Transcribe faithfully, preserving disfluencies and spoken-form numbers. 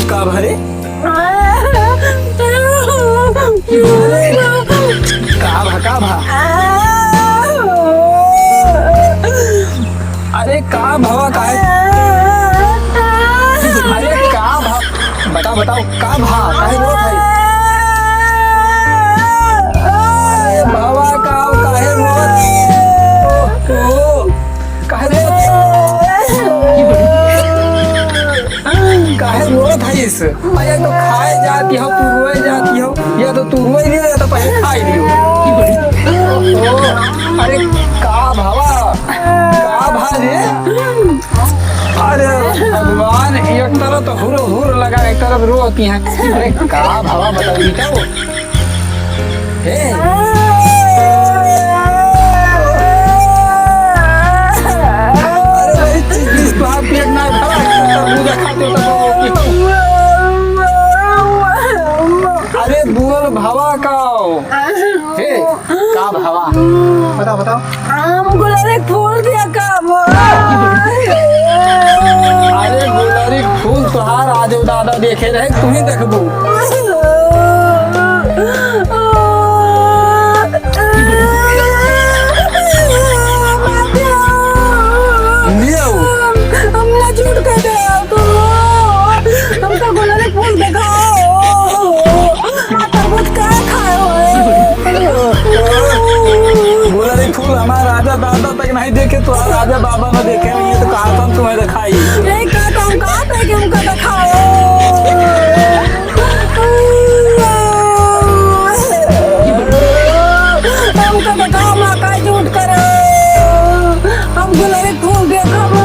का भा रे? का भा, का भा? अरे का भवा, काहे? अरे का भा, बताओ, बताओ, का भा, काहे रोत है? अरे भवा, का, काहे रोत? ओ, काहे रोत? काहे रोत है इस? अरे तो खाए जाती हो, तू रोए जाती हो, या तो तू रोए लियो, या तो पहले खाए लियो। ओ, अरे का भवा, का भा रे? अरे भगवान, एक तरफ तो हुर हुर लगा, एक तरफ रोती हैं। अरे का भवा बताओ बेटा वो? हे। अरे भाई, चीज तोहार पेट ना भरा, एक तरफ मुझे खाते हो तो रोती हो। अरे बोल भवा का हो? हे, का भवा? बताओ, बताओ। हमको लगे फूल दिया का भवा? अरे गुलरी फूल तोहार आज दादा देखे रहे, तू ही देखबू। लियो। हमने झूठ कह दिया तो हमको गुलरी फूल दिखाओ। तरबूज का खाए हो? गुलरी फूल हमार राजा दादा तक नहीं देखे, तो राजा बाबा ने देखे नहीं है, तो कहा था हम तुम्हें दिखाई। नहीं, कहा था हम कहा था कि हमको दिखाओ। हमको दिखाओ, माँ का झूठ करे। हम गुलरी फूल देखब।